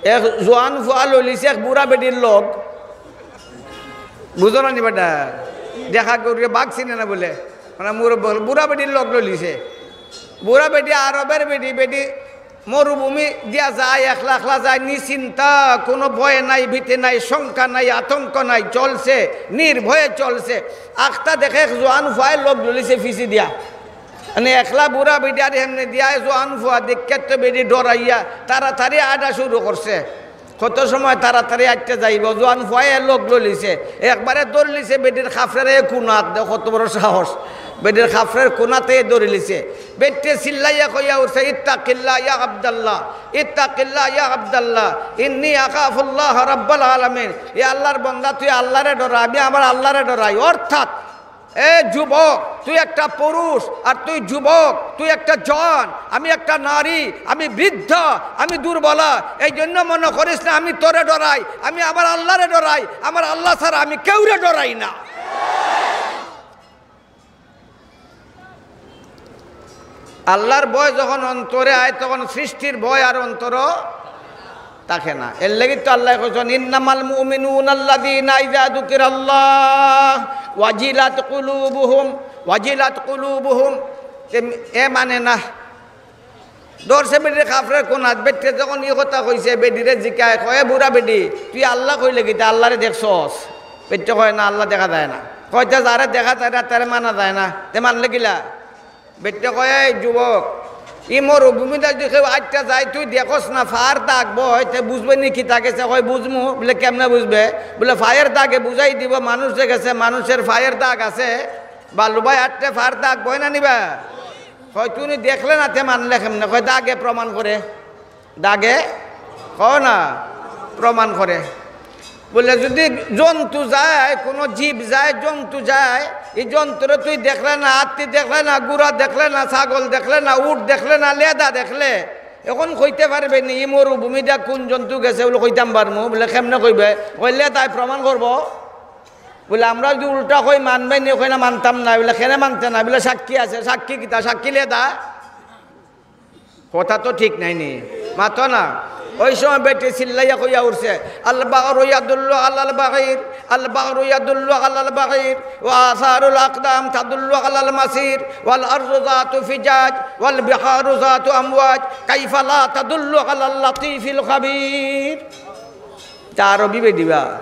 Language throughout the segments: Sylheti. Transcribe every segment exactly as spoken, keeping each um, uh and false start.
এক জোয়ান ফুয়া লইলিছে এক বুড়া বেটির লগ। বুঝো না নি বেটা? দেখা করিয়া বাঘ চিনে না বলে, মানে, মুরব্বি অকল, বুড়া বেটির লগ লইলিছে। বুড়া বেটি আরবের বেটি, বেটি মরুভূমি দিয়া যায়, একলা একলা যায়, নিশ্চিন্তা, কোনো ভয় নাই, ভীতি নাই, শঙ্কা নাই, আতঙ্ক নাই, চলছে, নির্ভয়ে চলছে। আখতা দেখে এক জোয়ান ফুয়ায় লগ লইলিছে ফিছি দিয়া। মানে, একলা বুড়া বেটির হেমনে দিয়া জোয়ান ফুয়া দেখে তো বেটি ডরাইয়া তাড়াতাড়ি আটা শুরু করছে। কত সময় তাড়াতাড়ি আটতে যাইব, জোয়ান ফুয়ায় লগ লইলিছে, একবারে ধরিলিছে বেটির খাফরের কুনাত। দেখ কত বড় সাহস, বেটির খাফরের কুনাতে ধরিলিছে। বেটিয়ে চিল্লাইয়া কইয়া উঠছে, "ইত্তাকিল্লাহ ইয়া আব্দাল্লাহ, ইত্তাকিল্লাহ ইয়া আব্দাল্লাহ, ইন্নী আখাফুল্লাহ রাব্বাল আলামিন।" এ আল্লাহর বন্দা, তুই আল্লাহরে ডরা, আমি আমার আল্লাহরে ডরাই। অর্থাৎ, এ যুবক, তুই একটা পুরুষ, আর তুই যুবক, তুই একটা জন, আমি একটা নারী, আমি বৃদ্ধা, আমি দুর্বলা, এই জন্য মনে করিস না আমি তোরে ডরাই, আমি আমার আল্লাহরে ডরাই, আমার আল্লাহ ছাড়া আমি কেউরে ডরাই না। আল্লাহর ভয় যখন অন্তরে আয়, তখন সৃষ্টির ভয় আর অন্তর থাকে না। এর লাগি তো আল্লাহ কইছেন, "ইন্নামাল মুমিনুনা আল্লাযীনা ইযা যুকিরাল্লাহ ওয়াজিলাত কুলুবুহুম, ওয়াজিলাত কুলুবুহুম।" তে এ মানে না, ধরছে বেটির খাফরের কুনাত। বেটিয়ে যখন ই কথা কইছে, বেটিরে জিকায়, কয়, "এ বুড়া বেটি, তুই আল্লাহ কইলে কিতা, আল্লাহরে দেখছস?" বেটিয়ে কয়, "না, আল্লাহ দেখা যায় না।" কয়, "তে যারে দেখা যায় না, তারে মানা যায় না, তে মানলে কিলা?" বেটিয়ে কয়, "এই যুবক, ই মরুভূমিত যদি কেউ আটটা যায়, তুই দেখস না, ফার দাগ বয়, তে বুঝবে নি কিতা গেছে?" কয়, "বুঝমু।" বলে, "কেমনে বুঝবে?" বলে, "ফায়ের দাগে বুঝাই দিব মানুষ যে গেছে, মানুষের ফায়ের দাগ আছে, বালু বায় আটতে ফার দাগ বয় না নি বা?" কয়, "তুমি দেখলে না, তে মানলে কেমনে?" কয়, "দাগে প্রমাণ করে।" দাগে, কও না, প্রমাণ করে। বলে, যদি জন্তু যায়, কোনো জীব যায়, জন্তু যায়, এই জন্তুরে তুই দেখলে না, হাতি দেখলে না, ঘোড়া দেখলে না, ছাগল দেখলে না, উট দেখলে না, লেদা দেখলে, এখন কইতে পারবে নি ই মরুভূমিত কোন জন্তু গেছে? বলে, "কইতাম পারমু।" বলে, "কেমনে কইবে?" কইলে তাই প্রমাণ করব। বলে, "আমরা যদি উল্টা কই, মানবে নি?" কই, "না, মানতাম না।" বলে, "কেনে মানতে না?" বলে, "সাক্ষী আছে।" "সাক্ষী কিতা? সাক্ষী লেদা।" কথা তো ঠিক নাই নি, মাতো না। ওই সময় বেটি চিল্লাইয়া কইয়া উঠছে, "আল বাগরু ইয়াদুল্লু আলাল বাগির, আল বাগরু ইয়াদুল্লু আলাল বাগির, ওয়া আসারুল আকদাম তাদুল্লু আলাল মাসির, ওয়াল আরজু যাতু ফিজাজ, ওয়াল বিহারু যাতু আমওয়াজ, কাইফা লা তাদুল্লু আলাল লাতিফিল খাবির।" তা আরবি বেটি বা,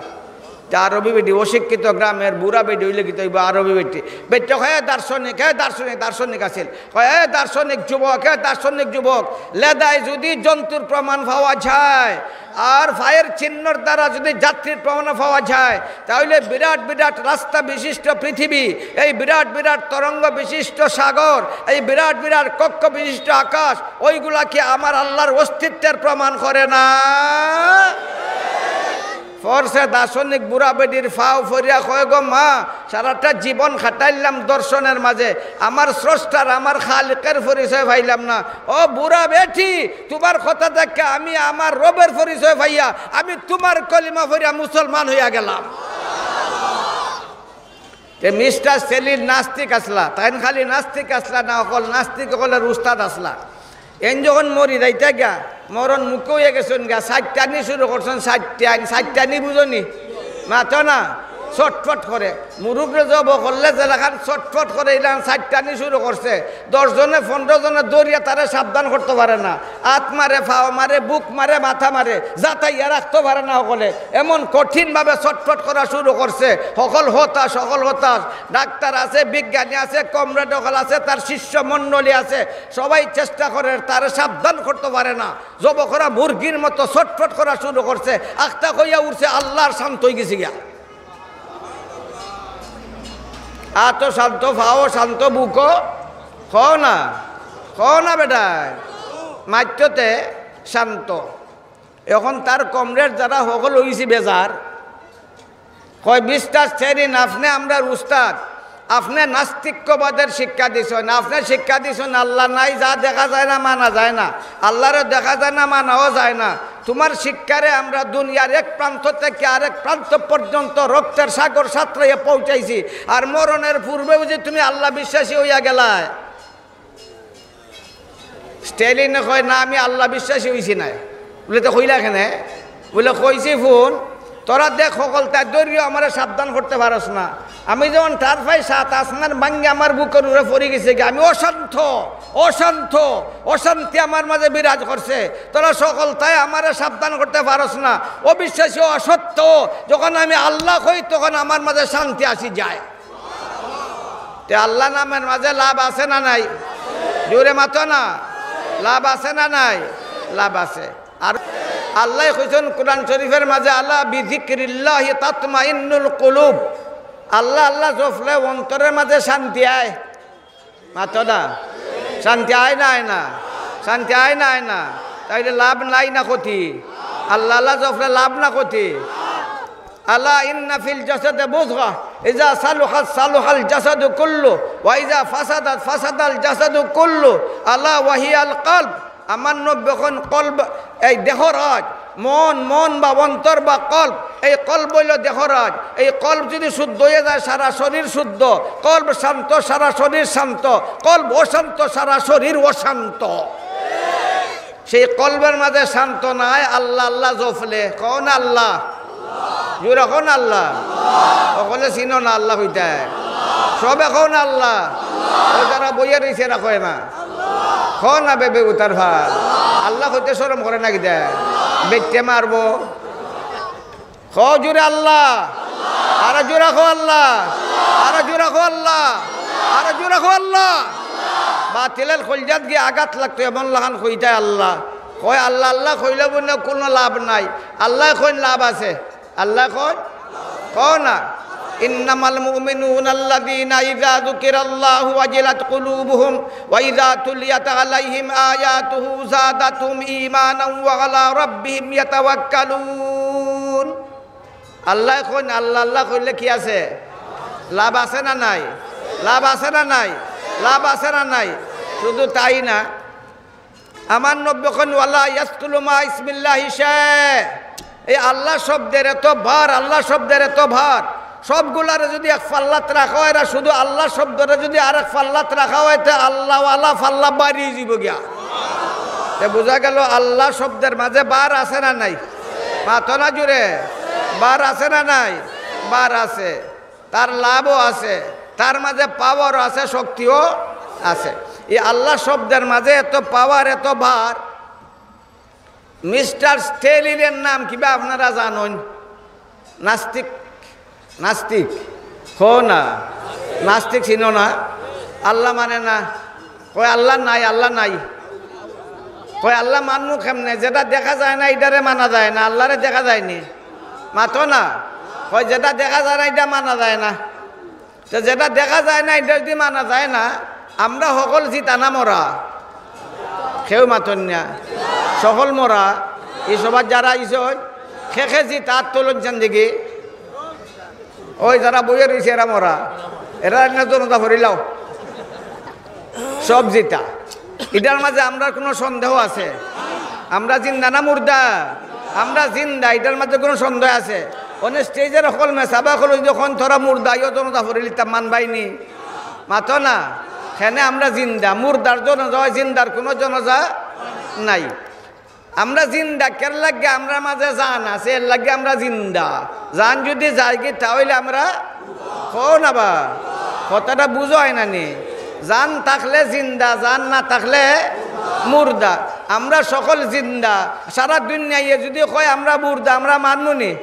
তা আরবি বেটি, অশিক্ষিত গ্রামের বুড়া বেটি অইলে কিতা অইবো, আরবি বেটি। বেটিয়ে কয়, "এ দার্শনিক, এ দার্শনিক, দার্শনিক আছিল।" কয়, "এ দার্শনিক যুবক, এ দার্শনিক যুবক, লেদায় যদি জন্তুর প্রমাণ পাওয়া যায়, আর ফায়ের চিহ্নর দ্বারা যদি যাত্রীর প্রমাণ পাওয়া যায়, তাহলে বিরাট বিরাট রাস্তা বিশিষ্ট পৃথিবী, এই বিরাট বিরাট তরঙ্গ বিশিষ্ট সাগর, এই বিরাট বিরাট কক্ষ বিশিষ্ট আকাশ, ওইগুলা কি আমার আল্লাহর অস্তিত্বের প্রমাণ করে না?" পড়ছে দার্শনিক বুড়া বেটির ফাও ফরিয়া কয়, "গো মা, সারাটা জীবন খাটাইলাম দর্শনের মাঝে, আমার স্রষ্টার, আমার খালিকের পরিচয় পাইলাম না। ও বুড়া বেটি, তোমার কথা থেকে আমি আমার রবের পরিচয় পাইয়া আমি তোমার কলিমা পড়িয়া মুসলমান হইয়া গেলাম।" তে মিস্টার সেলিন নাস্তিক আসলা, তাইন খালি নাস্তিক আসলা না, অকল নাস্তিক অকলর উস্তাদ আসলা। এন যখন মরি যাইতা গিয়া, মরণ মুখে হইয়া গেছইন গিয়া, সাইট্টানি শুরু করছইন, সাইট্টানি, সাইট্টানি বুঝো নি? মাতো না, ছটফট করে। মুরুগরে জব করলে যেলাখান ছটফট করে, ইলাখান সাইট্টানি শুরু করছে। দশ জনে, পনেরো জনে দৌড়িয়া তারে সাবধান করতো পারে না। আত মারে, ফাও মারে, বুক মারে, মাথা মারে, জাতাইয়া রাখতো পারে না হকলে। এমন কঠিনভাবে ছটফট করা শুরু করছে। হকল হতাশ, হকল হতাশ। ডাক্তার আছে, বিজ্ঞানী আছে, কমরেড হকল আছে, তার শিষ্য মণ্ডলী আছে, সবাই চেষ্টা করে, তারে সাবধান করতো পারে না। জব করা মুরগির মতো ছটফট করা শুরু করছে। আখতা কইয়া উঠছে, "আল্লাহর শান্ত হয়ে গেছি গিয়া।" আতো শান্ত, ফাও শান্ত, বুকো। কও না, কও না বেটায়। মাইততে শান্ত। এখন তার কমরেড যারা হকল হইছে বেজার, কয়, "মিস্টার সেলিন, আপনে আমরার উস্তাদ, আপনে নাস্তিক্যবাদের শিক্ষা দিছইন, আপনে শিক্ষা দিছইন আল্লাহ নাই, যা দেখা যায় না, মানা যায় না, আল্লাহরে দেখা যায় না, মানাও যায় না। তোমার শিক্ষারে আমরা দুনিয়ার এক প্রান্ত থেকে আরেক প্রান্ত পর্যন্ত রক্তের সাগর সাঁতরাইয়া পৌঁছাইছি, আর মরণের পূর্বেও যে তুমি আল্লাহ বিশ্বাসী হইয়া গেলায়।" স্ট্যালিনে কয়, "না, আমি আল্লাহ বিশ্বাসী হইছি না।" বুলে, "তে কইলা কেনে?" বুলে, "কইছি হুন, তোরা দেখ হকলতায় ধরিও আমারে সাবধান করতে পারস না। আমি যেমন ঠার পাই সাত আসমান ভাঙ্গি আমার বুকর উপরে পড়ি গেছেগি, আমি অশান্ত, অশান্ত, অশান্তি আমার মাঝে বিরাজ করছে। তোরা হকলতায় আমারে সাবধান করতে পারস না। অবিশ্বাসী, অসত্য, যখন আমি আল্লাহ কই, তখন আমার মাঝে শান্তি আসি যায়।" তে আল্লাহ নামের মাঝে লাভ আছে না নাই? জোরে মাতো না। লাভ আছে না নাই? লাভ আছে। আর আল্লাহ কইছেন কোরআন শরীফের মাঝে, "আলা বিযিকরিল্লাহি তাতমাইন্নুল কুলুব।" আল্লাহ, আল্লাহ জপলে অন্তরের মাঝে শান্তি আয়। মাতো না। শান্তি আয় না, আয় না? শান্তি আয় না, আয় না? তাইলে লাভ নাই না ক্ষতি? আল্লাহ, আল্লাহ জপলে লাভ না ক্ষতি? "আলা ইন্না ফিল জাসাদে মুদগা, ইজা সালুহাত সালুহাল জাসাদু কুল্লু, ওয়া ইজা ফাসাদাত ফাসাদাল জাসাদু কুল্লু, আলা ওয়াহিয়াল কলব।" আমার নবী কইন কলব, এই দেহরাজ, মন, মন বা অন্তর বা কলব, এই কলব অইলো দেহরাজ। এই কলব যদি শুদ্ধ অইয়া যায়, সারা শরীর শুদ্ধ। কলব শান্ত, সারা শরীর শান্ত। কলব অশান্ত, সারা শরীর অশান্ত। সেই কলবের মাঝে শান্ত নাই, আল্লাহ আল্লাহ জপলে। কও না আল্লাহ? জোরে কও না আল্লাহ? হকলে চিনো না আল্লাহ কইতায়? সবে কও না আল্লাহ? ও যারা বইয়া রইছে এরা কয় না? কও না বেবে উতার ভাই। আল্লাহ কইতে শরম করে না কিতা? বেটে মারবো। কও জোরে আল্লাহ। আরো জোরে কও আল্লাহ। আরো জোরে কও আল্লাহ। আরো জোরে কও আল্লাহ। বাতিলের কলজাত গিয়া আঘাত লাগতো, এমন লাখান কইতায় আল্লাহ। কয় আল্লাহ, আল্লাহ কইলে বুলে কোনো লাভ নাই। আল্লাহ কইন লাভ আছে। আল্লাহ কইন, কও না। "ইন্নামাল মুমিনুনা আল্লাযীনা ইযা যুকিরাল্লাহু ওয়াজিলাত কুলুবুহুম ওয়া ইযা তুলিয়াত আলাইহিম আয়াতুহু যাদাতহুম ঈমানান ওয়া আলা রাব্বিহিম ইয়াতাওয়াক্কালুন।" আল্লাহ কইন, আল্লাহ, আল্লাহ কইলে কি আছে? লাভ আছে না নাই? লাভ আছে না নাই? লাভ আছে না নাই? শুধু তাই না, আমার নবী কইন, "ওয়ালা ইয়াসকুলু মা ইসমিল্লাহি শাই।" এই আল্লাহ শব্দের এত ভার, আল্লাহ শব্দের এত ভার, সবগুলারে যদি এক পাল্লাত রাখা হয়, আর শুধু আল্লাহ শব্দরে যদি আরেক পাল্লাত রাখা হয়, তে আল্লাহওয়ালা পাল্লা বাড়ি যাব গিয়া। তে বুঝা গেল আল্লাহ শব্দের মাঝে ভার আছে না নাই? মাতো না জোরে, ভার আছে না নাই? ভার আছে। তার লাভও আছে, তার মাঝে পাওয়ারও আছে, শক্তিও আছে। এই আল্লাহ শব্দের মাঝে এত পাওয়ার, এত ভার। মিস্টার স্ট্যালিনের নাম কিবা আপনারা জানইন? নাস্তিক, নাস্তিক। কও না, নাস্তিক চিনো না? আল্লাহ মানে না। কয় আল্লাহ নাই, আল্লাহ নাই। কয় আল্লাহ মানমু কেমনে? যেটা দেখা যায় না, ইটারে মানা যায় না, আল্লাহরে দেখা যায়নি। মাতো না। কয় যেটা দেখা যায় না, ইটা মানা যায় না। তো যেটা দেখা যায় না, ইটা যদি মানা যায় না, আমরা হকল জিতা না মরা? কেউ মাতইন না। সকল মরা। এই সভাত যারা আইছইন, কে কে জিতা আত তুলইন চাইন দেখি। ওই যারা বইয়া রইছে এরা মরা, এরা এনে জনতা ভরিলাও। সব জিতা। ইটার মাঝে আমরার কোনো সন্দেহ আছে? আমরা জিন্দা না মুর্দা? আমরা জিন্দা, ইটার মাঝে কোনো সন্দেহ আছে? অনে স্টেজর হকল মেসাবা হকল যদি কইন তোরা মুর্দা, ইও জনতা ভরিলিতাম, মানবায়নি? মাতো না। কেনে আমরা জিন্দা, মুর্দার জনাজা অয়, জিন্দার কোনো জনাজা নাই। আমরা জিন্দা, কের লাগি? আমরার মাঝে জান আছে, এর লাগি আমরা জিন্দা। জান যদি যায়গি, তা অইলে আমরা, কও না বা, কথাটা বুঝো অয় না নি? জান থাকলে জিন্দা, জান না থাকলে মুর্দা। আমরা সকল জিন্দা। সারা দুনিয়ায় যদি কয় আমরা মুর্দা, আমরা মানমু নি?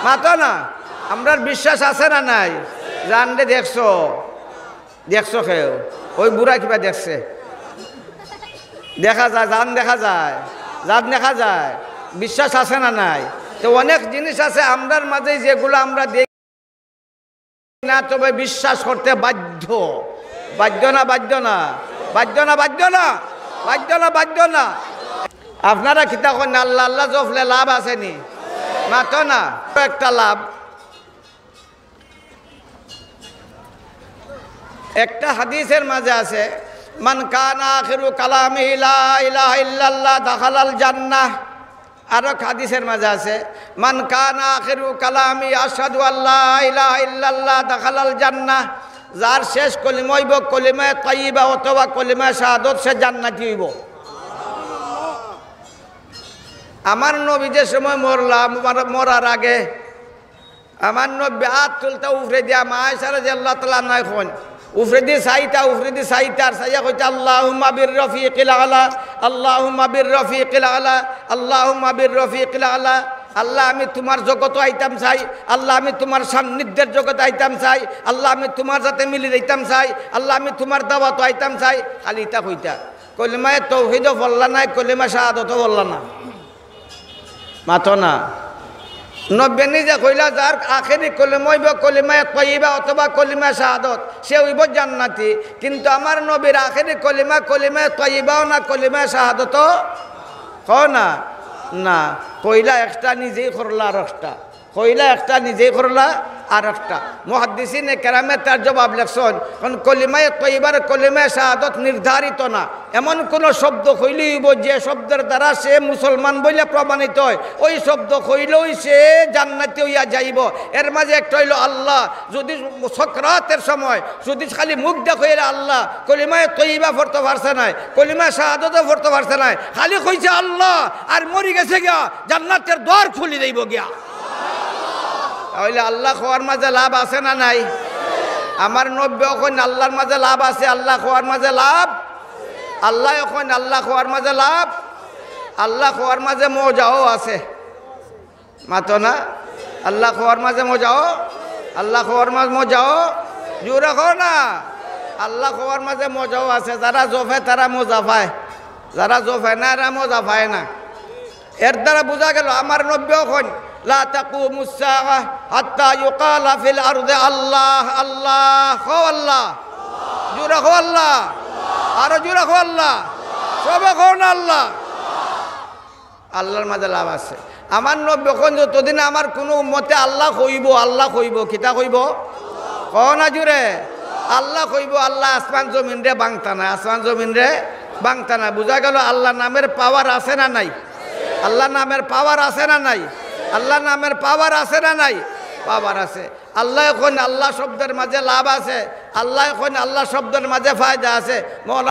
মাতো না। আমরার বিশ্বাস আছে না নাই? জানরে দেখছো? দেখছো কেউ? ওই বুড়া কিবা দেখছে? দেখা যায়, জান দেখা যায়, জান দেখা যায়। বিশ্বাস আছে না নাই? তো অনেক জিনিস আছে আমরার মাঝে যেগুলা আমরা দেখি না, তবে বিশ্বাস করতে বাধ্য। বাধ্য না, বাধ্য না, বাধ্য না, বাধ্য না, বাধ্য না, বাধ্য না। আপনারা কিতা কইন, আল্লাহ আল্লাহ জপলে লাভ আছে নি? মাতো না। একটা লাভ। একটা হাদিসের মাঝে আছে, "মান কানা আখিরু কালামিহি লা ইলাহা ইল্লাল্লাহ দাখালাল জান্নাহ।" আরো এক হাদিসের মাঝে আছে, "মান কানা আখিরু কালামিহি আশহাদু আল্লা ইলাহা ইল্লাল্লাহ দাখালাল জান্নাহ।" যার শেষ কলিমা অইবো কলিমায়ে তাইয়্যিবা অথবা কলিমায়ে শাহাদত, সে জান্নাতি অইবো। আমার নবী যে সময় মরলা, মর-, মরার আগে আমার নবী আত তুলতা উপরেদি, মা আয়েশা রাদিয়াল্লাহু তাআলা আনহা কইন, উপরেদি চাইতা, উপরেদি চাইতা, আর চাইয়া কইতা, "আল্লাহুম্মা বির রফিকিল আলা, আল্লাহুম্মা বির রফিকিল আলা, আল্লাহুম্মা বির রফিকিল আলা।" আল্লাহ, আমি তুমার জগতো আইতাম চাই, আল্লাহ, আমি তুমার সান্নিধ্যের জগতে আইতাম চাই, আল্লাহ, আমি তুমার সাথে মিলি যাইতাম চাই, আল্লাহ, আমি তুমার দাওয়াতো আইতাম চাই। খালি ইতা কইতা। কলিমায়ে তৌহিদও পড়লা না, কলিমায়ে শাহাদতও পড়লা না। মাতো না। নবীয়ে নিজে কইলা, যার আখেরি কলিমা অইবো কলিমায়ে তয়্যিবা অথবা কলিমায়ে শাহাদত, সে অইবো জান্নাতি। কিন্তু আমার নবীর আখেরি কলিমা কলিমায়ে তয়্যিবাও না, কলিমায়ে শাহাদতও, কও না, না। কইলা একটা, নিজেই করলা আরোকটা। কইলা একটা, নিজেই করলা আরোকটা। মুহাদ্দিসিনে কেরামে তার জবাব লেখছইন, কারণ কলিমায়ে তয়্যিবার কলিমায়ে শাহাদত নির্ধারিত না। এমন কোন শব্দ কইলে অইবো, যে শব্দের দ্বারা সে মুসলমান বলে প্রমাণিত হয়, ওই শব্দ কইলেই সে জান্নাতি অইয়া যাইবো। এর মাঝে একটা অইলো আল্লাহ। যদি সকরাতের সময় যদি খালি মুখ দিয়া কইলে আল্লাহ, কলিমায়ে তয়্যিবা পড়তো পারছে নায়, কলিমায়ে শাহাদতও পড়তো পারছে নায়, খালি কইছে আল্লাহ, আর মরি গেছে গিয়া, জান্নাতের দ্বার খুলি যাইবো গিয়া। তাইলে আল্লাহ কওয়ার মাঝে লাভ আছে না নাই? আমার নবীও কইন আল্লাহর মাঝে লাভ আছে, আল্লাহ কওয়ার মাঝে লাভ। আল্লাহও কইন আল্লাহ কওয়ার মাঝে লাভ, আল্লাহ কওয়ার মাঝে মজাও আছে। মাতো না? আল্লাহ কওয়ার মাঝে মজাও, আল্লাহ কওয়ার মাঝে মজাও, জোরে কও না। আল্লাহ কওয়ার মাঝে মজাও আছে, যারা জফে তারা মজা পায়, যারা জফে না এরা মজা পায় না। এর দ্বারা বুঝা গেল আমার নবীও কইন, "লা তাকুমুস সাআ হাত্তা ইউকালা ফিল আরদি আল্লাহ, আল্লাহ।" কও আল্লাহ, জোরে কও আল্লাহ, আরো জোরে কও আল্লাহ, সবে কও না আল্লাহ। আল্লাহর মাঝে লাভ আছে। আমার নবী কইন, যতদিন আমার কুনু উম্মতে আল্লাহ কইবো, আল্লাহ কইবো, কিতা কইবো? কও না জোরে। আল্লাহ কইবো, আল্লাহ আসমান জমিনরে ভাংতা নায়, আসমান জমিনরে ভাংতা নায়। বুঝা গেল আল্লাহ নামের পাওয়ার আছে না নাই? আল্লাহ নামের পাওয়ার আছে না নাই? আল্লাহ নামের পাওয়ার আছে না নাই? পাওয়ার আছে। আল্লাহ কইন আল্লাহ শব্দের মাঝে লাভ আছে, আল্লাহ কইন আল্লাহ শব্দের মাঝে ফায়দা আছে। মৌলানা